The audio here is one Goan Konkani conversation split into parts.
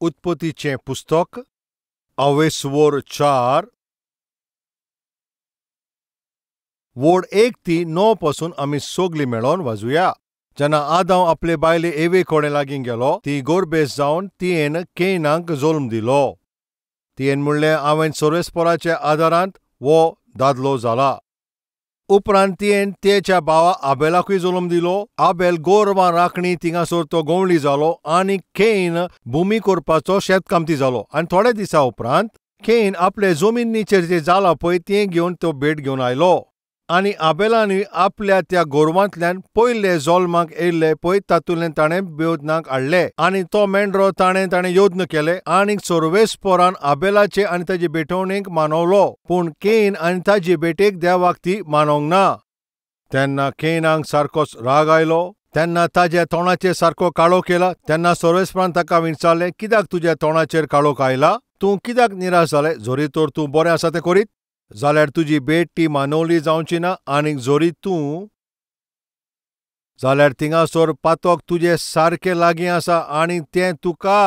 उत्पत्तीचें पुस्तक अवेस्वोर 4 वोड 1 ते 9 पासून आमी सगळीं मेळोन वाजूया। जेन्ना आदांव आपले बायले एवे कोडे लागीं गेलो ती गोरबेस जावन तियेन केनाक जल्म दिलो। तियेन म्हणलें, हांवें सर्वेस्पराच्या आदारांत वो दादलो जाला। उपरांत तियेन तेच्या भावा आबेलाकूय जल्म दिलो। आबेल गोरवां राखणी थिंगासर तो गोवळी जालो आनी केन भूमी करपाचो शेतकामती जालो। आनी थोडे दिसा उपरांत केन आपले जमिनीचेर जें जाला पळय तें घेवन तो भेट घेवन आयलो आनी आबेलानूय आपल्या त्या गोरवांतल्यान पयले जल्माक येयल्ले पळय तातूंतल्यान ताणें बेवदनाक हाडले आनी तो मेंढरो ताणें ताणें यत्न केले आनी सर्वेस्परान आबेलाचे आनी ताजे भेटवणेक मानवलो, पूण केन आनी ताजे भेटेक देवाक ती मानवंक ना। तेन्ना केनाक सारकोच राग आयलो। तेन्ना ताज्या तोंडाचेर सारको काळोख केला। तेन्ना सर्वेस्परान ताका विचारलें, कित्याक तुज्या तोंडाचेर काळोख आयला? तूं कित्याक निराश जालें? जरी तर तूं बरें आसा तें करीत जाल्यार तुजी भेट ती मानवली जावची ना, आनीक जरी तूं जाल्यार थिंगासर पातक तुजे सारकें लागीं आसा आनी तें तुका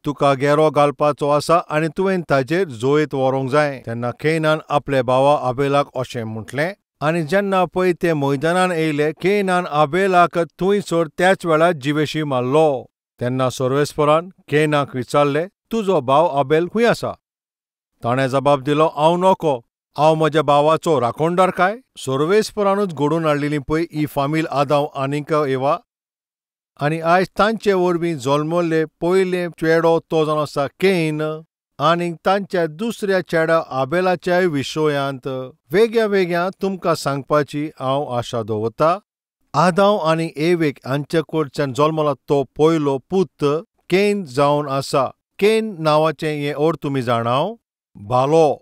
तुका घेरो घालपाचो आसा आनी तुवें ताजेर जोयत व्हरूंक जाय। तेन्ना केनान आपल्या भावा आबेलाक अशें म्हटलें आनी जेन्ना पळय ते मैदानान येयले केनान आबेलाक थंयसर त्याच वेळार जिवेशी मारलो। तेन्ना सर्वेस्परान केनाक विचारलें, तुजो भाव आबेल खंय आसा? ताणें जबाब दिलो, हांव नको, हांव म्हज्या भावाचो राखणदार काय? सर्वेस्परानूच घडोवन हाडलेली पळय ही फामील आदांव आनीक एवा, आनी आयज तांचे वरवीं जल्मल्ले पयले चेडो तो जावन आसा केन, आनी तांच्या दुसऱ्या चेड्या आबेलाच्याय विशयांत वेगळ्या वेगळ्या तुमकां सांगपाची हांव आशा दवरता। आदांव आनी एवेक हांचे कडच्यान जल्मला तो पयलो पूत केन जावन आसा। केन नांवाचें हें अर्थ तुमी जाणाव, भालो।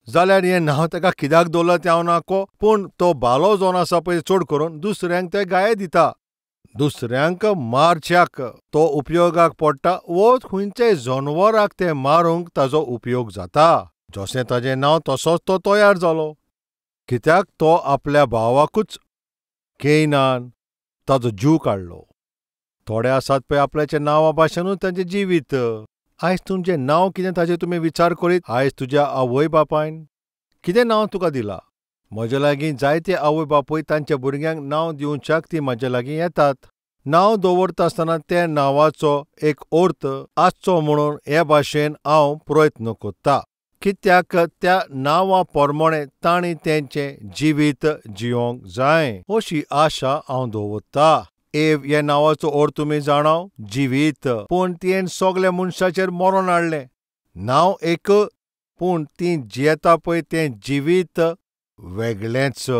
जाल्यार हें नांव ताका कित्याक दवरलां तें हांव नाको, पूण तो भालो जावन आसा पळय चड करून दुसऱ्यांक ते गाये दिता, दुसऱ्यांक मारच्याक तो उपयोगाक पडटा वो खंयच्याय जनवराक ते मारूंक ताजो उपयोग जाता। जशें ताजें नांव तसोच तो तयार जालो, कित्याक तो आपल्या भावाकूच केनान ताजो जीव काडलो। थोडे आसात पळय आपल्याच्या नांवा भाशेनूच तांचें जिवीत। आयज तुमचें नांव कितें ताजेर तुमी विचार करीत? आयज तुज्या आवय बापायन कितें नांव तुका दिलां? म्हजे लागीं जायते आवय बापूय तांच्या भुरग्यांक नांव दिवच्याक ती म्हजे लागीं येतात। नांव दवरता आसतना त्या नांवाचो एक अर्थ आसचो म्हणून हे भाशेन हांव प्रयत्न करता, कित्याक त्या नांवा प्रमाणे तांणी तेंचें जिवीत जिवंक जाय अशी आशा हांव दवरता। एव ह्या नांवाचो अर्थ तुमी जाणाव, जिवीत, पूण तियेन सगल्या मनशाचेर मरण हाडलें। नांव एक, पूण ती जियेता पळय तें जिवीत वेगळेंच।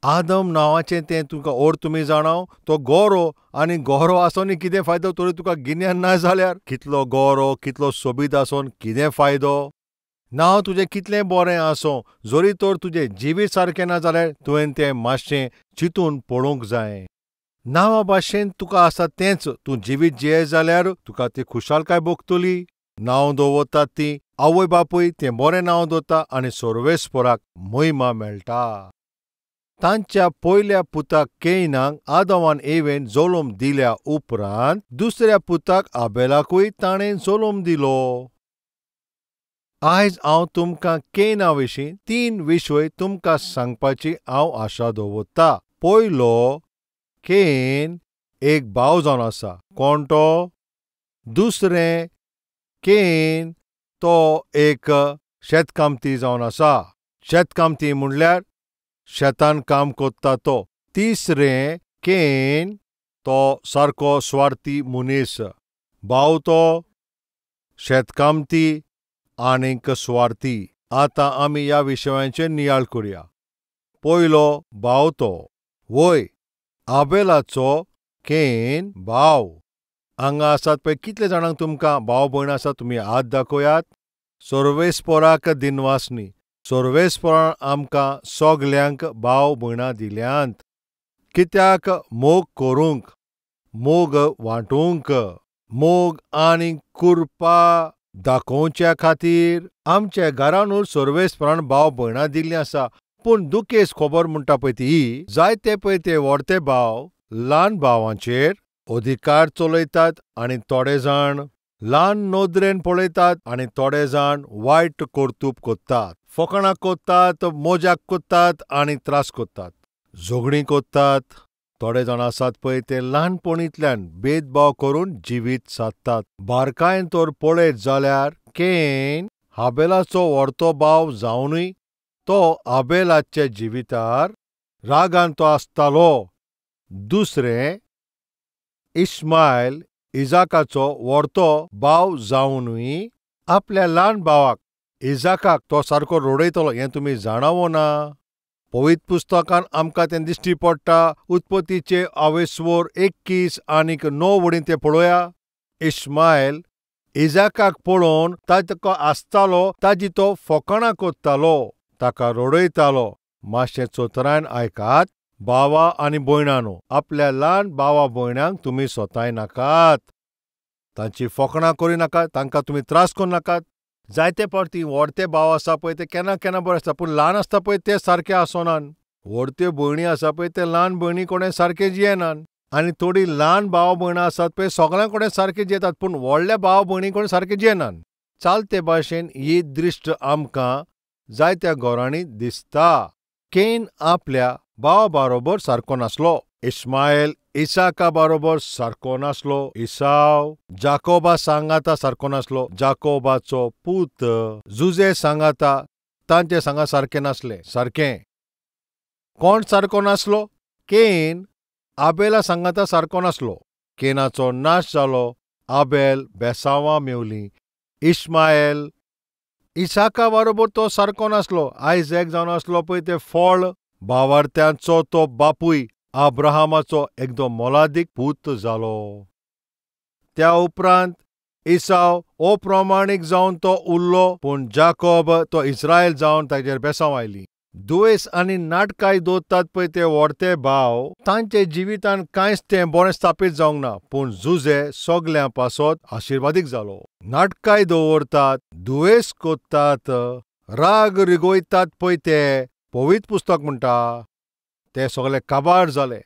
आदम नांवाचें तें तुका अर्थ तुमी जाणाव, तो गोरो, आनी गोरो आसून कितें फायदो तरी तुका गिन्यान ना जाल्यार? कितलो गोरो कितलो सोबीत आसून कितें फायदो? नांव तुजें कितलें बरें आसूं, जरी तर तुजें जिवीत सारकें ना जाल्यार तुवें तें मातशें चिंतून पळोवंक जाय। नांवा भाशेन तुका आसा तेंच तूं जिवीत जिये जाल्यार तुका ती खुशालकाय भोगतली। नांव दवरतात ती आवय बापूय तें बरें नांव दवरता आनी सर्वेस्पराक महिमा मेळटा। तांच्या पयल्या पुताक केनाक आदावान एवेन जल्म दिल्या उपरांत दुसऱ्या पुताक आबेलाकूय ताणें जल्म दिलो। आयज हांव तुमकां केना विशीं 3 विशय तुमकां सांगपाची हांव आशा दवरता। पयलो, केन एक भाव जावन आसा। कोण तो? दुसरें, केन तो एक शेतकामती जावन आसा। शेतकामती म्हणल्यार शेतान काम करता तो। तिसरें, केन तो सारको स्वार्थी मनीस। भाव तो शेतकामती आनीक स्वार्थी। आतां आमी ह्या विशयांचेर नियाळ करुया। पयलो, भाव तो वय आबेलाचो केन भाव। हांगा आसात पळय कितले जाणांक तुमकां भाव भयण आसा, तुमी हात दाखयात। सर्वेस्पराक दिनवासनी, सर्वेस्परान आमकां सगल्यांक भाव भयणां दिल्यांत, कित्याक मोग करूंक, मोग वांटूंक, मोग आनी कृपा दाखोवच्या खातीर आमच्या घरानूच सर्वेस्परान भाव भयणां दिल्लीं आसा। पूण दुखेस्त खबर म्हणटा पळय ती, जायते पळय ते व्हडते भाव ल्हान भावांचेर अधिकार चलयतात आनी थोडे जाण ल्हान नदरेन पळयतात आनी थोडे जाण वायट कर्तूब करतात, फकाणां करतात, मजाक करतात आनी त्रास करतात, झगडीं करतात. थोडे जाण आसात पळय ते ल्हानपणींतल्यान भेदभाव करून जिवीत सादतात. बारकायेन तर पळयत जाल्यार केन हाबेलाचो व्हडतो भाव जावनूय तो आबेलाच्या जिवितार रागान तो आसतालो. दुसरें, इस्मायल इजाकाचो व्हडतो भाव जावनूय आपल्या ल्हान भावाक इजाकाक तो सारको रडयतलो हें तुमी जाणावो ना? पवित्र पुस्तकान आमकां तें दिश्टी पडटा. उत्पत्तीचे अवेस्वर 21:9 वडीन तें पळोवया. इस्मायल इजाकाक पळोवन ताका आसतालो, ताजी तो फकाणां करतालो, ताका रडयतालो. मातशें चतुरायेन आयकात भावा आनी भयणांनो, आपल्या ल्हान भावा भयणांक तुमी सोताय नाकात, तांची फकाणां करिनाकात, तांकां तुमी त्रास करनाकात. जायते फावटी व्हडते भाव आसा पळय ते केन्ना केन्ना बरे आसता, पूण ल्हान आसता पळय ते सारके आसनात. व्हडत्यो भयणी आसा पळय ते ल्हान भयणी कोणें सारके जियेनात, आनी थोडी ल्हान भाव भयणां आसात पळय सगळ्यां कडेन सारके जियेतात, पूण व्हडल्या भाव भयणी कडेन सारके जियेनात. चालते भाशेन ही दृश्ट आमकां जायत्या घरांनी दिसता. केन आपल्या भावा बारोबर सारको नासलो, इस्मायल इसाका बारोबर सारको नासलो, इसाव जाकोबा सांगाता सारको नासलो, जाकोबाचो पूत जुजे सांगाता तांचे सांगा सारके नासले. सारकें कोण सारको नासलो? केन आबेला सांगाता सारको नासलो. केनाचो नाश जालो, आबेल बेसांवां मेवली. इस्मायल इसाका बारोबर तो सारको नासलो. आयजॅक जावन आसलो पळय तें फळ भावार्थ्यांचो तो बापूय आब्राहामाचो एकदम मोलादीक पूत जालो. त्या उपरांत इसाव अप्रमाणीक जावन तो उरलो, पूण जाकोब तो इस्रायल जावन ताजेर बेसांव आयली. दुयेंस आनी नाटकाय दवरतात पळय ते व्हडते भाव, तांचे जिवितान कांयच तें बरें स्थापीत जावंक ना, पूण जुजे सगल्यां पासत आशिर्वादीक जालो. नाटकाय दवरतात, दुयेंस करतात, राग रिगयतात पळय ते पवित्र पुस्तक म्हणटा ते सगळे काबार जाले,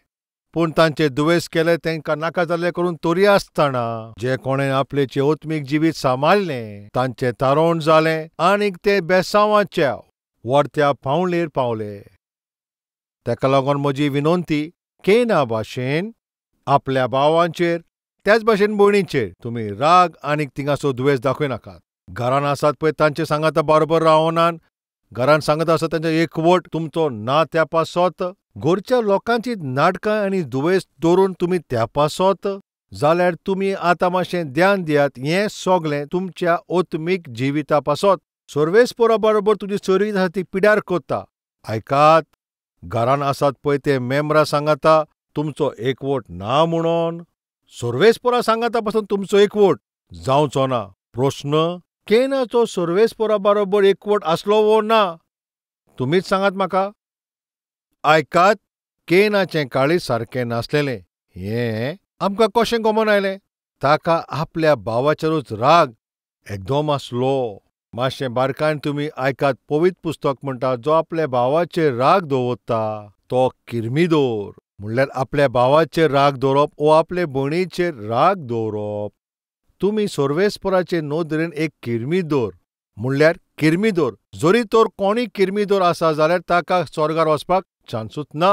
पूण तांचे दुयेंस केले तांकां नाका जाल्ले करून तरी आसतना जे कोणें आपलेचें आत्मीक जिवीत सांबाळ्ळें तांचें तारण जालें आनीक ते बेसांवाच्या व्हडत्या पावलेर पावले. ताका लागून म्हजी विनंती, केना भाशेन आपल्या भावांचेर त्याच भाशेन भयणींचेर तुमी राग आनीक थिंगासो दुयेंस दाखयनाकात. घरान आसात पळय तांचे सांगाता बरोबर रावनात, घरान सांगत आसा तांचो एकवट तुमचो ना त्या पासत घरच्या लोकांची नाटकां आनी दुयेंस दवरून तुमी त्या पासत जाल्यार तुमी आतां मातशें ध्यान दियात. हें सगळें तुमच्या आत्मीक जिविता पासत. सर्वेस्पोरा बरोबर तुजी चरी आसा ती पिड्यार करता. आयकात, घरान आसात पळय ते मेम्बरां सांगाता तुमचो एकवट ना म्हणून सर्वेस्पोरा सांगाता पासून तुमचो एकवट जावचो ना. प्रस्न, केनाचो सर्वेस्पोरा बरोबर एकवट आसलो वो ना? तुमीच सांगात म्हाका. आयकात, केनाचें काळीज सारकें नासलेलें हें आमकां कशें गमन आयलें? ताका आपल्या भावाचेरूच राग एकदम आसलो. मातशें बारकायन तुमी आयकात, पवित्र पुस्तक म्हणटा जो आपल्या भावाचेर राग दवरता तो किर्मिदोर. म्हणल्यार आपल्या भावाचेर राग दवरप वो आपले भयणीचेर राग दवरप. तुमी सर्वेस्पोराचे नदरेन एक किर्मिदोर, म्हणल्यार किर्मिदोर. जरी तर कोणूय किर्मिदोर आसा जाल्यार ताका स्वर्गार वचपाक चान्सूच ना.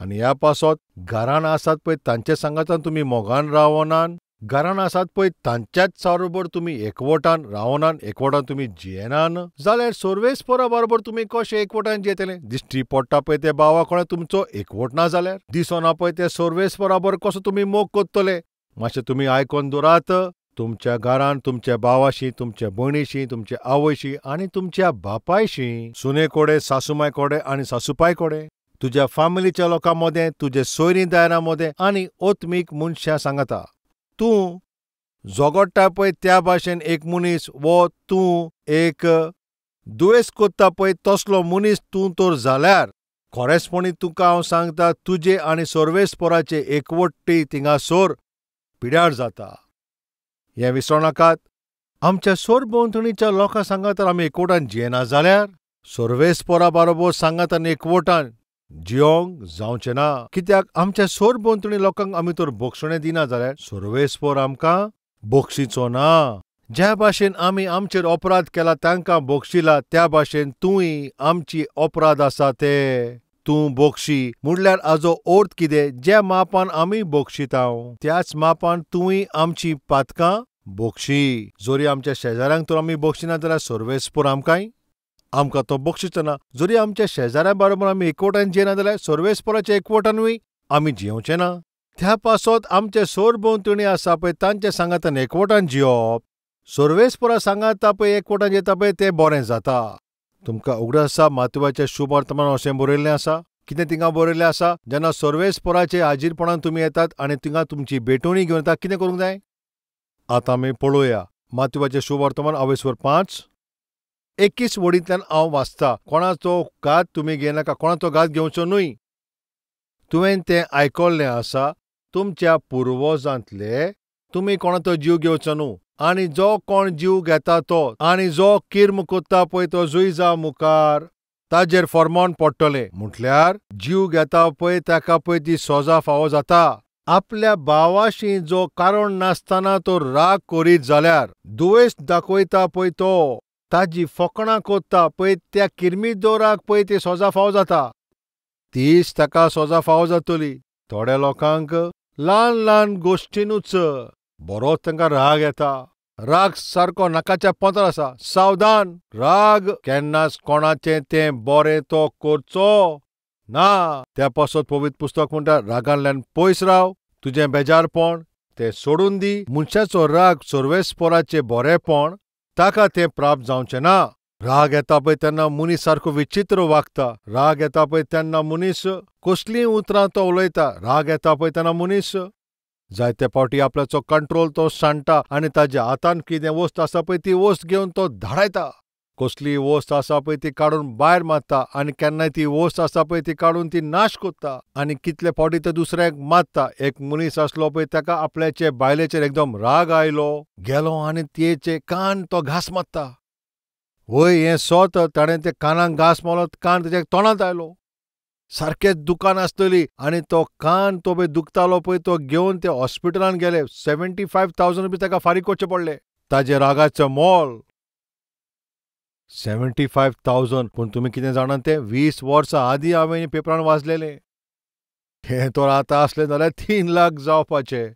आनी ह्या पासत घरान आसात पळय तांचे सांगातान तुमी मोगान रावनात, घरान आसात पळय तांच्याच बरोबर तुमी एकवटान रावनात, एकवटान तुमी जियेनात जाल्यार सर्वेस्पोरा बरोबर तुमी कशें एकवटान जियेतले? दिश्टी पडटा पळय ते भावा कोणें तुमचो एकवट ना जाल्यार, दिसना पळय ते सर्वेस्पोरा बरोबर कसो तुमी मोग करतले? मातशें तुमी आयकोन दवरात, तुमच्या घरान तुमच्या भावाशी, तुमच्या भयणीशी, तुमच्या आवयशी आनी तुमच्या बापायशी, सुने कोडे, सासुमाय कोडे आनी सासूपाय कोडे, तुज्या फामिलीच्या लोकां मदें, तुजे सोयरीं दायरां मदें आनी आत्मीक मनशां सांगाता. तूं झगडटा पळय त्या भाशेन एक मनीस वो तूं एक दुयेंस करता पळय तसलो मनीस तूं तर जाल्यार खरेंचपणी तुका हांव सांगता तुजे आनी सर्वेस्पोराचे एकवटी थिंगासर पिड्यार जाता. हें विसरूं नाकात. आमच्या सरभोंवतणीच्या लोकां सांगातान आमी एकवटान जियेना जाल्यार सर्वेस्पोरा बरोबर सांगातान एकवटान जियोंक जावचें ना. कित्याक आमच्या सरभोंवतणी लोकांक आमी तर बक्षणें दिना जाल्यार सर्वेस्पोर आमकां बक्षिचो ना. ज्या भाशेन आमी आमचेर अपराध केला तांकां बक्षिला त्या भाशेन तूंय आमची अपराध आसा ते तूं बक्षी. म्हणल्यार हाजो अर्थ कितें? ज्या मापान आमी बक्षिता त्याच मापान तूंय आमची पातकां बक्षी. जरी आमच्या शेजाऱ्यांक तर आमी बक्षिना जाल्यार सर्वेस्पर आमकांय आमकां तो बक्षिचो ना. जरी आमच्या शेजाऱ्यां बरोबर आमी एकवटान जियेना जाल्यार सर्वेस्पराच्या एकवटानूय आमी जियेवचें ना. त्या पासत आमचे सरभोंवतणी आसा पळय तांचे सांगातान एकवटान जियोवप, सर्वेस्परा सांगाता पळय एकवटान जियेता पळय तें बरें जाता. तुमकां उगडास आसा मातवाच्या शुभवर्तमान अशें बरयल्लें आसा. कितें थिंगा बरयल्लें आसा? जेन्ना सर्वेस्पराचे हाजीरपणान तुमी येतात आनी थिंगा तुमची भेटवणी घेवन येता, कितें करूंक जाय? आतां आमी पळोवया मातवाचें शुभवर्तमान अवेस्वर 5:21 वडींतल्यान हांव वाचता. कोणाचो घात तुमी घेयनाका, कोणाचो घात घेवचो न्हय. तुवें तें आयकल्लें आसा तुमच्या पुर्वजांतले, तुमी कोणाचो जीव घेवचो न्हू. आनी जो कोण जीव घेता तो आनी जो किर्म कोत्ता पळय तो जुयजा मुखार ताजेर फॉर्मोन पडटलें. म्हटल्यार जीव घेता पळय ताका पळय ती सोजा फावो जाता. आपल्या भावाशी जो कारण नासतना तो राग करीत जाल्यार दुवेस दाखयता पळय तो ताजी फकणां कोत्ता पळय त्या किर्मीदोराक पळय ती सोजा फावो जाता, तीच ताका सोजा फावो जातली. थोड्या लोकांक ल्हान ल्हान गोश्टीनूच बरोच तांकां राग येता. राग सारको नाकाच्या पोंतार आसा. सावधान, राग केन्नाच कोणाचें तें बरें तो करचो ना. त्या पासत पवित्र पुस्तक म्हणटा रागांतल्यान पयस राव, तुजें बेजारपण तें सोडून दी. मनशाचो राग सर्वेस्पराचें बरेंपण ताका तें प्राप्त जावचें ना. राग येता पळय तेन्ना मनीस सारको विचित्र वागता. राग येता पळय तेन्ना मनीस कसलीं उतरां तो उलयता. राग येता पळय तेन्ना मनीस जायते फावटी आपल्याचो कंट्रोल तो सांडटा आनी ताज्या हातान कितें वस्त आसा पळय ती वस्त घेवन तो धाडायता. कसली वस्त आसा पळय ती काडून भायर मारता आनी केन्नाय ती वस्त आसा पळय ती काडून ती नाश करता आनी कितले फावटी ते दुसऱ्याक मारता. एक मनीस आसलो पळय ताका आपल्याचे बायलेचेर एकदम राग आयलो, गेलो आनी तेचे कान तो घास मारता. वय हें सोत ताणें ते कानाक घास मारलो, कान ताच्या तोंडांत आयलो. सारकेच दुकान आसतली आनी तो कान तो पळय दुखतालो पळय तो घेवन ते हॉस्पिटलान गेले. 75,000 रुपया ताका फारीक करचे पडले. ताजे रागाचें मोल 75,000. पूण तुमी कितें जाणा तें 20 वर्सां आदीं हांवें पेपरान वाचलेलें. हें तर आतां आसलें जाल्यार 3 लाख जावपाचें.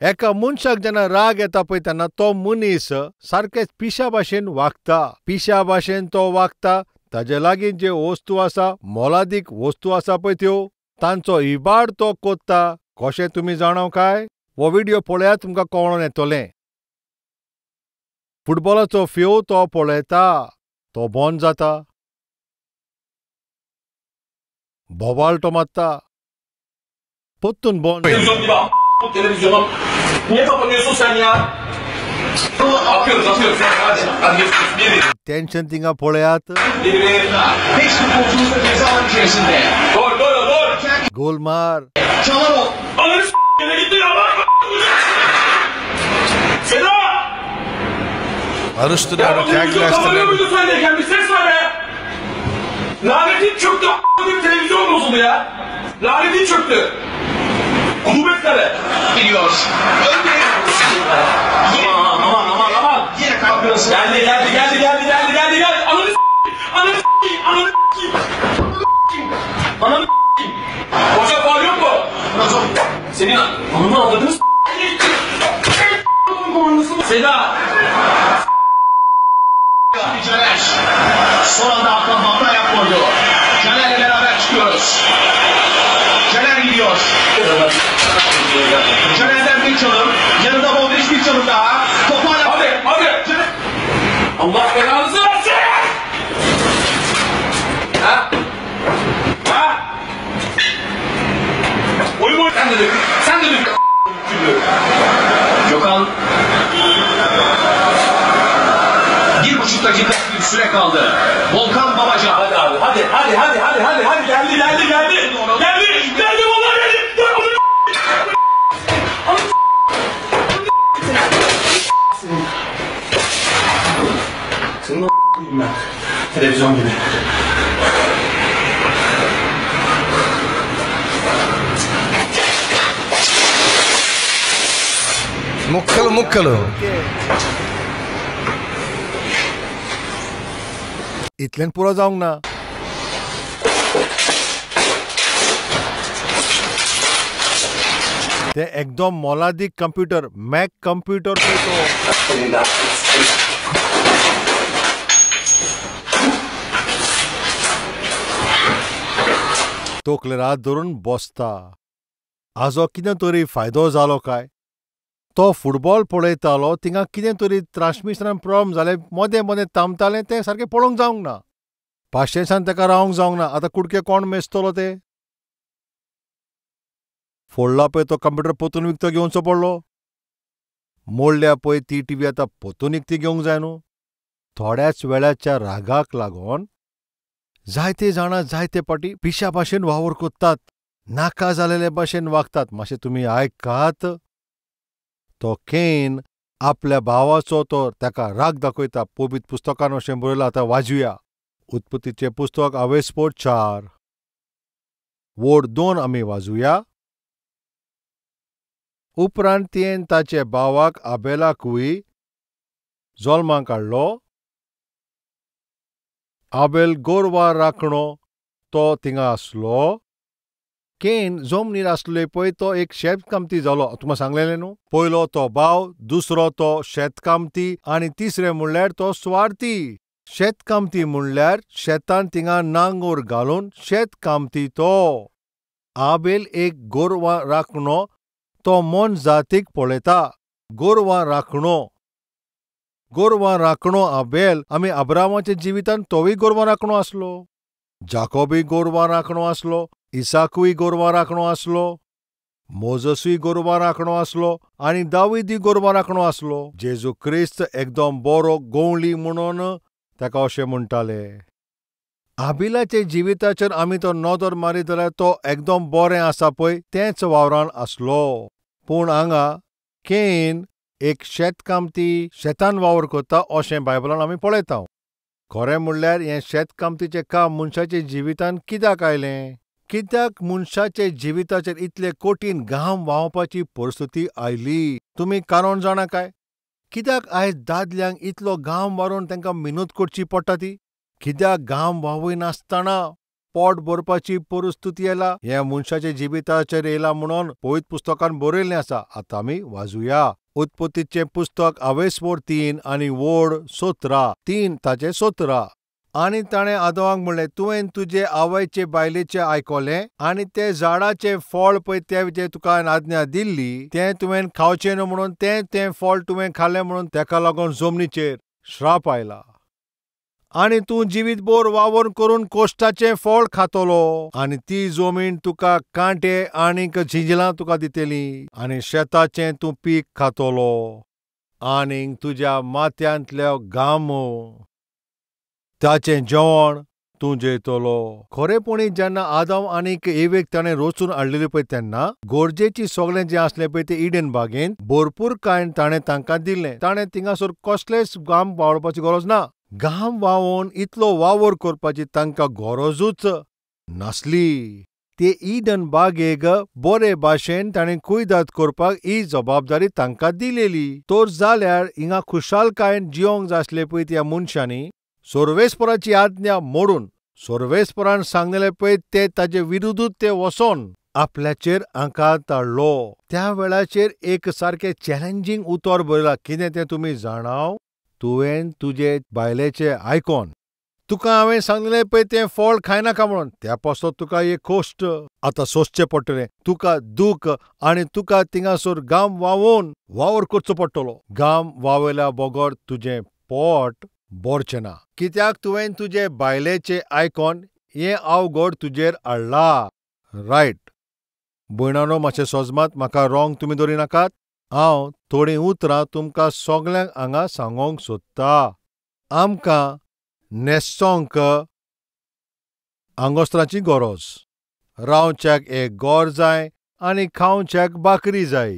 एका मनशाक जेन्ना राग येता पळय तेन्ना तो मनीस सारकेच पिशा भाशेन वागता. पिशा भाशेन तो वागता. ताजे लागीं जे वस्तू आसा, मोलादीक वस्तू आसा पळय त्यो, तांचो इबाड तो कोत्ता. कशें तुमी जाणाव काय? हो व्हिडियो पळयात, तुमकां कळोन येतलें. फुटबॉलाचो फ्यो तो पळयता, तो बंद जाता, बोवाळ तो मारता, परतून बंद. Televizyonu niye kapanıyorsun sen ya? Atıyoruz, atıyoruz. Hadi, hadi geç. Tension थिंगा पळयात. 5 futbolcumuz da ceza alanı içerisinde. Gol, gol, gol. Gol mar. Çalarov. Ananı s***ine gitti ya. Seda! Karıştırıyorum, televizyon kapanıyor muydu sendeyken? Bir ses var ya. Lanetin çöktü. Televizyon bozuldu ya. Lanetin çöktü. Kuvvetlere. Gidiyor. Aman aman aman aman. Yine kalkıyorsun. Geldi geldi geldi geldi geldi geldi geldi. Ananı s***eyim. Ananı s***eyim. Ananı s***eyim. Ananı s***eyim. Hoca faul yok mu? Senin ananı avradını s***eyim. Seda. Caner. Son anda Hakan Bamra ayak koydu. Caner'le beraber çıkıyoruz. Caner gidiyor. Caner'den bir çalım. Yanında Modric bir çalım daha. Topu hala... Hadi hadi. Caner... Allah belanızı versin. Ha? Ha? Oyun oyun. Sen de dök. Sen de dök. Gökhan... 1,5 dakika bir süre kaldı. Volkan Babacan. Hadi abi hadi hadi hadi hadi hadi hadi geldi geldi geldi. Geldi geldi vallahi geldi. Senin o ben. Televizyon gibi. ముక్కలు ముక్కలు. इतल्यान पुरो जावंक ना. ते एकदम मोलादीक कंप्युटर, मॅक कंप्युटर पळय तो. तकलेर हात धरून बसता. हाजो कितें तरी फायदो जालो काय? तो फुटबॉल पळयतालो, थिंगा कितें तरी ट्रान्समिशनान प्रॉब्लम जालें, मदें मदें थांबतालें, तें सारकें पळोवंक जावंक ना. पाशेंसान ताका रावंक जावंक ना. आतां कुडके कोण मेजतलो ते? फोडला पळय तो कंप्युटर पोतून विकतो घेवचो पडलो. मोडल्या पळय ती टिवी आतां पोतून विकती घेवंक जाय न्हू. थोड्याच वेळाच्या रागाक लागून जायते जाणां जायते पाटी पिशा भाशेन वावर कोत्तात, नाका जालेले भाशेन वागतात. मातशें तुमी आयकात. तो केन आपल्या भावाचो तो ताका राग दाखयता. पवित्र पुस्तकान अशें बरयलां. आतां वाजूया. उत्पत्तीचें पुस्तक आवेस्पोट 4 वोड 2 आमी वाजूया. उपरांत तियेन ताचे भावाक आबेलाकूय जल्माक हाडलो. आबेल गोरवां राखणो तो थिंगा आसलो. केन जमनीर आसले पळय तो एक शेतकामती जालो. तुमकां सांगलेलें न्हू, पयलो तो भाव, दुसरो तो शेतकामती आनी तिसरें म्हणल्यार तो स्वार्थी. शेतकामती म्हणल्यार शेतान थिंगा नांगोर घालून शेतकामती तो. आबेल एक गोरवां राखणो, तो मन जातीक पळयता. गोरवां राखणो, गोरवां राखणो आबेल. आमी अब्रामाच्या जिवितान तोवूय गोरवां राखणो आसलो. जाकोबूय गोरवां राखणो आसलो, इसाकूय गोरवां राखणो आसलो, मोजसूय गोरवां राखणो आसलो आनी दावीदूय गोरवां राखणो आसलो. जेजू क्रिस्त एकदम बरो गोवळी म्हणून ताका अशें म्हणटाले. आबिलाच्या जिविताचेर आमी तो नदर मारीत जाल्यार तो एकदम बरें आसा पळय तेंच वावरान आसलो. पूण हांगा केन एक शेतकामती शेतान वावर करता अशें बायबलान आमी पळयता. खरें म्हणल्यार हें शेतकामतीचें काम मनशाच्या जिवितान कित्याक आयलें? कित्याक मनशाच्या जिविताचेर इतले कठीण घाम व्हांवपाची परिस्थिती आयली? तुमी कारण जाणा काय? कित्याक आयज दादल्यांक इतलो घाम वारोवन तांकां मिनत करची पडटा ती? कित्याक घाम व्हांवयनासतना पोट भरपाची परिस्थिती येला? हें मनशाच्या जिविताचेर येयला म्हणून पवित्र पुस्तकान बरयल्लें आसा. आतां आमी वाजूया. उत्पत्तीचें पुस्तक आवेस्पोर 3 आनी वोड 17, 3 ताचें 17. आनी ताणें आदवांक म्हणलें, तुवें तुजे आवयचे बायलेचें आयकलें आनी ते झाडाचें फळ पळय तें तुका हांवें आज्ञा दिल्ली तें तुवें खावचें न्हू म्हणून तें तें फळ तुवें खालें म्हणून ताका लागून जमनीचेर श्राप आयला आनी तूं जिवीत भर वावर करून कोश्टाचें फळ खातलो आनी ती जमीन तुका कांटे आनीक झिंजलां तुका दितली आनी शेताचें तूं पीक खातलो आनीक तुज्या माथ्यांतल्या घामो ताचें जेवण तूं जेयतलो. खरेपणी जेन्ना आदम आनीक एवेक ताणें रचून हाडलेली पळय तेन्ना गरजेची सगळें जें आसलें पळय तें इडन बागेंत भरपूर कांय ताणें तांकां दिल्लें. ताणें थिंगासर कसलेंच घाम वावडपाची गरज ना. घाम व्हांवोवन इतलो वावर करपाची तांकां गरजूच नासली. ते इडन बागेक बरे भाशेन ताणें कुयदाद करपाक ही जबाबदारी तांकां दिलेली. तर जाल्यार हिंगा खुशालकायेन जिवंक जाय आसलें पळय त्या मनशांनी सर्वेस्पराची आज्ञा मोडून सर्वेस्परान सांगलें पळय ते ताजे विरुद्धूच ते वचोन आपल्याचेर आंकात हाडलो. त्या वेळाचेर एक सारकें चॅलेंजींग उतर बरयलां. कितें तें तुमी जाणाव? तुवें तुजे बायलेचें आयकोन तुका हांवें सांगलें पळय तें फळ खायनाका म्हणून त्या पासत तुका एक कोश्ट आतां सोंसचें पडटलें. तुका दूख आनी तुका थिंगासर घाम व्हांवोवन वावर करचो पडटलो. घाम व्हांवयल्या बगर तुजें पोट भरचें ना. कित्याक तुवें तुजे बायलेचें आयकोन हें अवघड तुजेर हाडलां. रायट भयणानो, मातशें सोजमात, म्हाका रोंग तुमी धरी नाकात. हांव थोडीं उतरां तुमकां सगल्यांक हांगा सांगोंक सोदता. आमकां न्हेसोंक आंगोस्त्राची गरज, रावच्याक एक घर जाय आनी खावच्याक भाकरी जाय.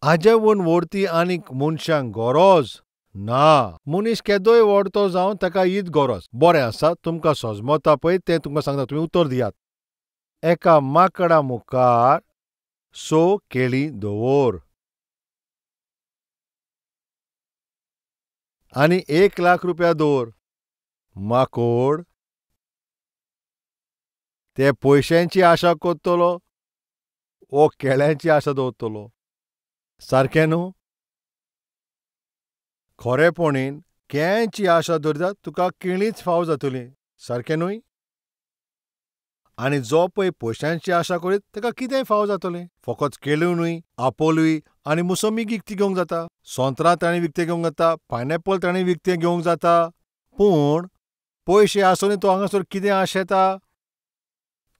हाजेवून व्हडती आनीक मनशांक गरज ना. मनीस केदोय व्हडतो जावं ताका हीच गरज. बरें आसा, तुमकां सजमता पळय तें तुमकां सांगता, तुमी उतर दियात. एका माकडा मुखार 6 केळीं दवर. आनी 1 लाख रुपया दवर. माकोड ते पयशांची आशा करतलो वो केळ्यांची आशा दवरतलो? सारकें न्हू? खरेपणीन केळ्यांची आशा दवरता तुका केळींच फाव जातली, सारकें न्हय? आनी जो पळय पयशांची आशा करीत ताका कितेंय फाव जातलें. फकत केळ्यो न्हय, आपोलूय आनी मोसंबी विकती घेवंक जाता, सोंत्रां ताणें विकतें घेवंक जाता, पायनएप्पल ताणें विकतें घेवंक जाता. पूण पयशे आसूनय तो हांगासर कितें आशेता?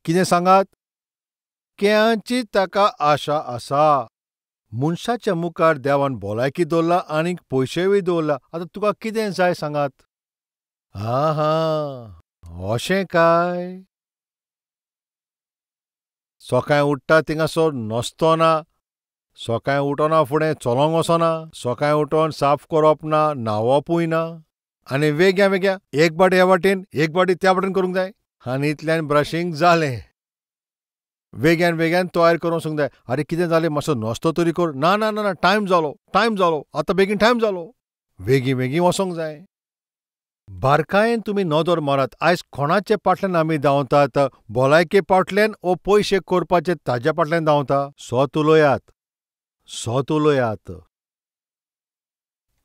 कितें सांगात? केळ्यांची ताका आशा आसा. मनशाच्या मुखार देवान भलायकी दवरला आनी पयशेय दवरला. आतां तुका कितें जाय सांगात? आं हां, अशें काय? सकाळीं उठ्ठा थिंगासर नसतो ना, सकाळीं उठना फुडें चलोंक वचना, सकाळीं उठोन साफ करप ना, न्हांवपूय ना, आनी वेग्या वेग्या एक बाटी ह्या वाटेन एक बाटी त्या वाटेन करूंक जाय, आनी इतल्यान ब्रशींग जालें. वेग्यान वेग्यान तयार करूंक वचूंक जाय. आरे कितें जालें, मातसो नस्तो तरी कर. ना ना ना, टायम जालो, टायम जालो, आतां बेगीन टायम जालो, वेगीं वेगीं वचोंक जाय. बारकायेन तुमी नदर मारात, आयज कोणाचे फाटल्यान आमी धांवतात? भलायके फाटल्यान वो पयशे करपाचे ताज्या फाटल्यान धांवता? सत उलयात, सत उलयात.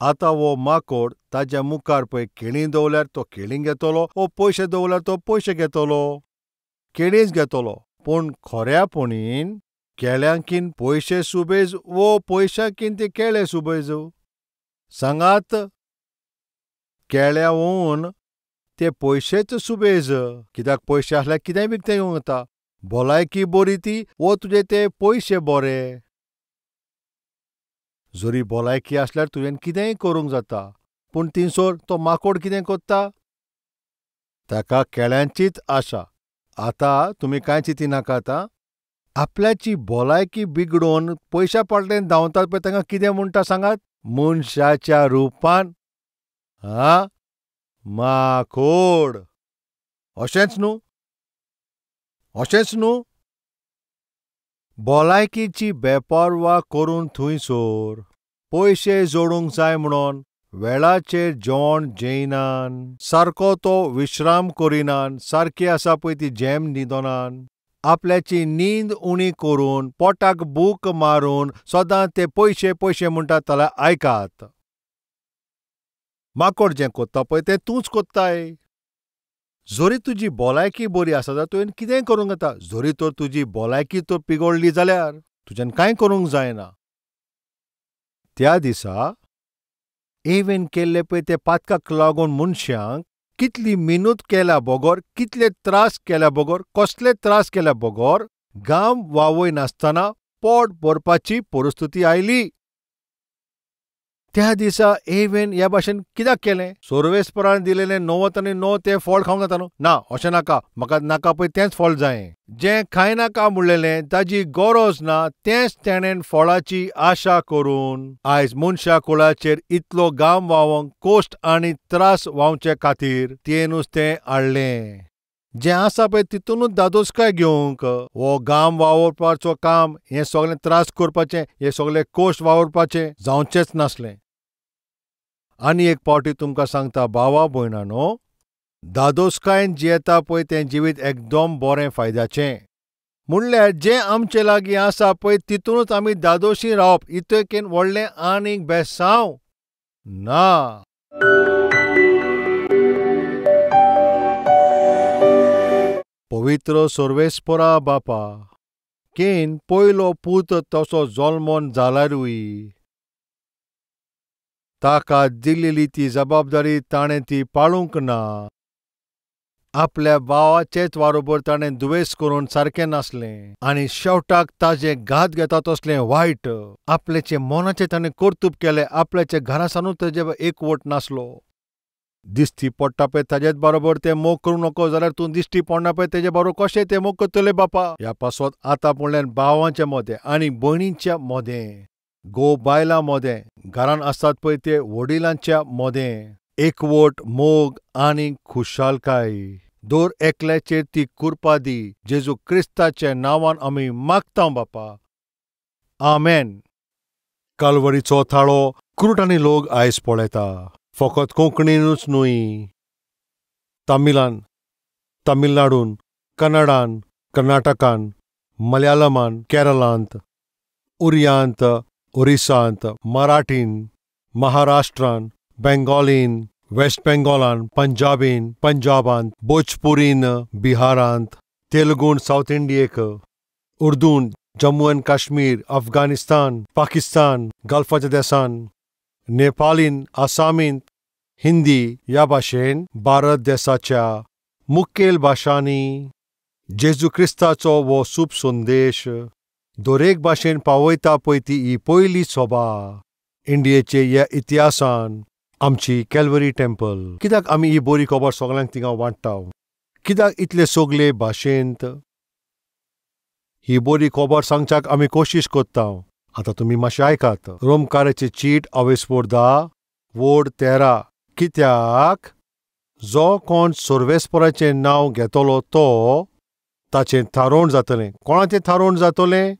आतां हो माकोड ताज्या मुखार पळय केळीं दवरल्यार तो केळीं घेतलो, वो पयशे दवरल्यार तो पयशे घेतलो, केळींच घेतलो. पूण खऱ्यापणीन केळ्यांकीन पयशे सुबेज वो पयशांकीन ते केळे सुबेज? सांगात, केळ्याहून ते पयशेच सुबेज. कित्याक पयशे आसल्यार कितेंय विकतें घेवंक येता. भलायकी बरी ती वो तुजे ते पयशे बरे. जरी भलायकी आसल्यार तुवें कितेंय करूंक जाता. पूण थिंयसर तो माकोड कितें करता? ताका केळ्यांचीच आशा. आतां तुमी कांय चिंतिनाकात. आपल्याची भलायकी बिगडोवन पयशा फाटल्यान धांवतात पळय तांकां कितें म्हणटा सांगात? मनशाच्या रुपान आं माकोड. अशेंच न्हू? अशेंच न्हू? भलायकेची बेपर्वा करून थंयसर पयशे जोडूंक जाय म्हणून वेळाचेर जेवण जेयनान, सारको तो विश्राम करिनान, सारकी आसा पळय ती जेम न्हिदनान, आपल्याची न्हीद उणी करून पोटाक भूक मारून सदां ते पयशे पयशे म्हणटात जाल्यार आयकात, माकोड जें कोत्ता पळय तें तूंच कोत्ताय. जरी तुजी भलायकी बरी आसा जाल्यार तुवें कितेंय करूंक येता. जरी तर तुजी भलायकी तर पिगडली जाल्यार तुज्यान कांय करूंक जायना. त्या दिसा एवेन केल्ले पळय ते पातकाक लागून मनशांक कितली मिनत केल्या बगर, कितले त्रास केल्या बगर, कसले त्रास केल्या बगर, घाम वावय नासतना पोट भरपाची परिस्थिती आयली. त्या दिसा एवेन ह्या भाशेन कित्याक केलें? सर्वेस्परान दिलेलें 99 तें फळ खावंक जाता न्हू? ना, अशें नाका, म्हाका नाका पळय तेंच फळ जाय. जें खायनाका म्हणलेलें ताजी गरज ना तेंच तेणेन फळाची आशा करून आयज मनशा कुळाचेर इतलो घाम व्हांवंक, कोश्ट आनी त्रास व्हांवचे खातीर तें नुस्तें हाडलें. जें आसा पळय तितूनच दादोसकाय घेवंक हो घाम वावुरपाचो काम, हें सगळें त्रास करपाचें, हें सगळें कोश्ट वावुरपाचें जावचेंच नासलें. आनी एक पावटी तुमकां सांगता भावा भयणांनो, दादोसकायेन जियेता पळय तें जिवीत एकदम बरें फायद्याचें. म्हणल्यार जें आमचे लागीं आसा पळय तितूनच आमी दादोशी रावप, इतकेन व्हडलें आनीक बेसांव ना. पवित्र सर्वेस्परा बापा, can पयलो पूत तसो जल्मोन जाल्यारूय ताका दिल्ली ती जबाबदारी ताणें ती पाळूंक ना. आपल्या भावाचेच बरोबर ताणें दुवेस करून सारकें नासलें आनी शेवटाक ताजें घात घेता तसलें वायट आपल्याचे मनाचें ताणें कर्तुब केलें. आपल्याच्या घरासानूच ताजे एकवट नासलो. दिश्टी पडटा पळय ताजेच बरोबर तें मोग करूं नको जाल्यार तूं दिश्टी पडना पळय तेजे बरोबर कशें तें मोग करतलें बापा. ह्या पासत आतां म्हणल्यार भावांच्या मदें आनी भयणींच्या मदें, घोव बायलां मदें, घरान आसतात पळय ते वडिलांच्या मदें एकवट, मोग आनी खुशालकाय दर एकल्याचेर ती कृपा दी. जेजू क्रिस्ताच्या नांवान आमी मागता बापा, आमेन. कालवरीचो थाळो कुरूट आनी लोक आयज पळयता. फकत कोंकणीनूच न्हय, तमिळान, तमिळनाडून, कन्नडान, कर्नाटकान, मलयाळमान, केरळांत, उरियांत, ओरिसांत, मराठीन, महाराष्ट्रान, बेंगॉलीन, वेस्ट बेंगॉलान, पंजाबीन, पंजाबांत, भोजपुरीन, बिहारांत, तेलुगून सावथ इंडियेक, उर्दून, जम्मू एंड काश्मीर, अफगाणिस्तान, पाकिस्तान, गल्फाच्या देसान, नेपालीन, आसामींत, हिंदी ह्या भाशेन भारत देसाच्या मुखेल भाशांनी जेजू क्रिस्ताचो हो शुभ संदेश दरेक भाशेन पावयता पळय ती ही पयली सभा इंडियेचे ह्या इतिहासान आमची कॅल्वरी टेम्पल. कित्याक आमी ही बरी खबर सगळ्यांक थिंगा वांट्टा? कित्याक इतले सगळे भाशेंत ही बरी खबर सांगच्याक आमी कोशिश कोत्ता? आतां तुमी मातशें आयकात. रोमकाराची चीट अवेस्पोर 10 वोड 13. कित्याक जो कोण सर्वेस्पराचें नांव घेतलो तो ताचें थारोवण जातलें. कोणाचें थारोवण जातलें?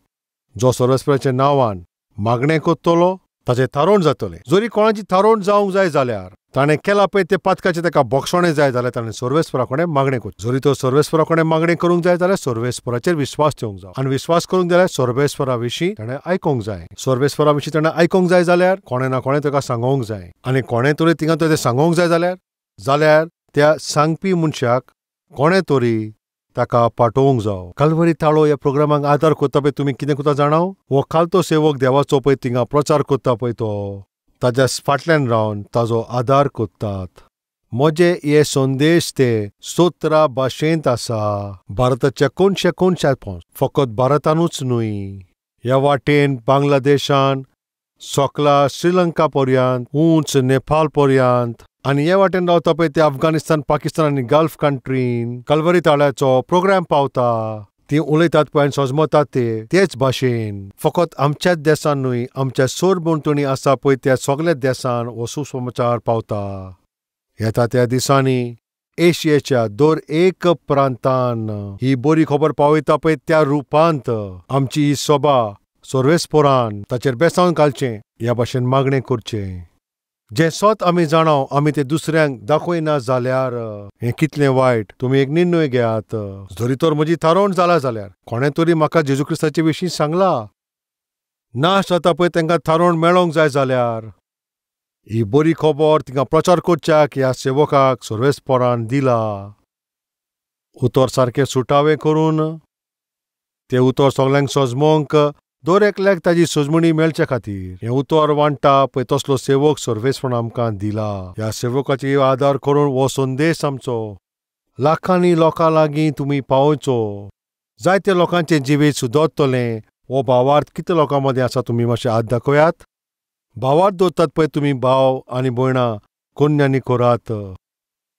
जो सर्वेस्पराच्या नांवान मागणें कोत्तलो ताचें थारोवण जातलें. जरी कोणाची थारोवण जावंक जाय जाल्यार ताणें केलां पळय तें पातकाचें ताका बक्षणें जाय जाल्यार ताणें सर्वेस्परा कडेन मागणें करचें. जरी तो सर्वेस्परा कडेन मागणें करूंक जाय जाल्यार सर्वेस्पराचेर विस्वास ठेवंक जाय, आनी विस्वास करूंक जाल्यार सर्वेस्परा विशीं ताणें आयकूंक जाय. सर्वेस्परा विशीं ताणें आयकूंक जाय जाल्यार कोणें ना कोणें ताका सांगोंक जाय, आनी कोणें तरी थिंगा तें सांगोंक जाय जाल्यार त्या सांगपी मनशाक कोणें तरी ताका पाठोवंक जावो. कलवरी ताळो ह्या प्रोग्रामाक आदार कोत्ता पळय तुमी कितें कोत्ता जाणाव? हो खालतो सेवक देवाचो पळय थिंगा प्रचार कोत्ता पळय तो ताज्या फाटल्यान रावन ताजो आदार कोत्तात. म्हजे हे संदेश ते 17 भाशेंत आसा, भारताच्या कोनशे कोनशात पोंच, फकत भारतानूच न्हय, ह्या वाटेन बांगलादेशान, सोकला श्रीलंका पर्यंत, उंच नेपाळ पर्यंत, आनी हे वाटेन रावता पळय ते अफगाणिस्तान, पाकिस्तान आनी गल्फ कंट्रीन कलवरी ताळ्याचो प्रोग्राम पावता. ती उलयतात पळय आनी सजमतात ते तेच भाशेन. फकत आमच्याच देसान न्हय, आमच्या सरभोंवतणी आसा पळय त्या सगळ्या देसान हो सुसमाचार पावता. येता त्या दिसांनी एशियेच्या दर एक प्रांतान ही बरी खबर पावयता पळय त्या रुपांत आमची ही सभा सर्वेस्परान ताचेर बेसावन घालचें ह्या भाशेन मागणें करचें. जें सत आमी जाणाव आमी तें दुसऱ्यांक दाखयना जाल्यार हें कितलें वायट. तुमी एक निर्णय घेयात. जरी तर म्हजी थारोवण जाला जाल्यार कोणें तरी म्हाका जेजू क्रिस्ताचे विशीं सांगला ना जाता पळय तांकां थारोवण मेळोंक जाय जाल्यार ही बरी खबर तिंगा प्रचार करच्याक ह्या सेवकाक सर्वेस्परान दिला. उतर सारकें सुटावें करून तें उतर सगल्यांक सजमोंक दर एकल्याक ताजी सजमणी मेळचे खातीर हें उतर वांट्टा पळय तसलो सेवक सर्वेस्परान आमकां दिला. ह्या सेवकाची आदार करून हो संदेश आमचो लाखांनी लोकां लागीं तुमी पावोवचो. जायते लोकांचें जिवीत सुदरतलें. हो भावार्थ कितले लोकां मदीं आसा तुमी मातशें हात दाखयात. भावार्थ दवरतात पळय तुमी भाव आनी भयणां कोन्यांनी करात.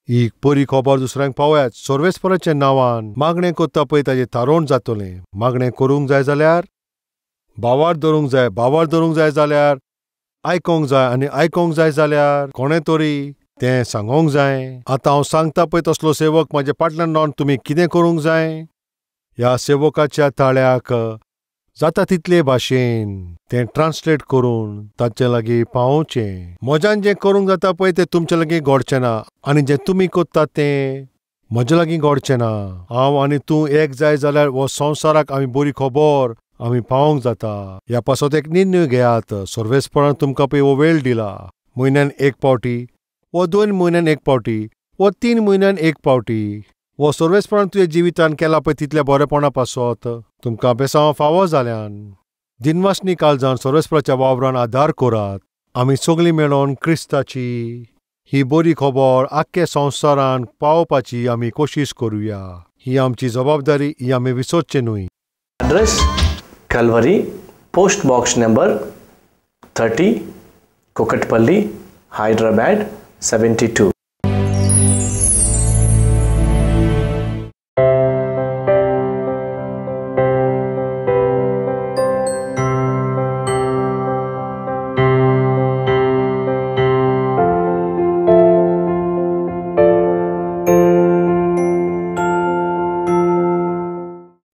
ही बरी खबर दुसऱ्यांक पावयात. सर्वेस्पराच्या नांवान मागणें करता पळय ताजें थारोवण जातलें. मागणें करूंक जाय जाल्यार भावार्थ धरूंक जाय, भावार्थ धरूंक जाय जाल्यार आयकोंक जाय, आनी आयकोंक जाय जाल्यार कोणें तरी तें सांगोंक जाय. आतां हांव सांगता पळय तसलो सेवक म्हाज्या फाटल्यान रावन तुमी कितें करूंक जाय? ह्या सेवकाच्या ताळ्याक जाता तितले भाशेन तें ट्रान्सलेट करून तांचे लागीं पावोवचें. म्हज्यान जें करूंक जाता पळय तें तुमचे लागीं घडचें ना, आनी जें तुमी कोत्ता तें म्हज्या लागीं घडचें ना. हांव आनी तूं एक जाय जाल्यार हो संवसाराक आमी बरी खबर आमी पावोवंक जाता. ह्या पासत एक निर्णय घेयात. सर्वेस्परान तुमकां पळय हो वेळ दिला. म्हयन्यान एक पावटी वो 2 म्हयन्यान एक पावटी वो 3 म्हयन्यान एक पावटी वो सर्वेस्परान तुज्या जिवितान केला पळय तितल्या बरेपणा पासत तुमकां बेसांव फावो जाल्यान दिनवासनी काळजान सर्वेस्पराच्या वावरान आदार करात. आमी सगळीं मेळोन क्रिस्ताची ही बरी खबर आख्खे संवसारान पावोवपाची आमी कोशिश करुया. ही आमची जबाबदारी, ही आमी विसरचें न्हय. Address Calvary, post box number 30, Kukatpally, Hyderabad 72.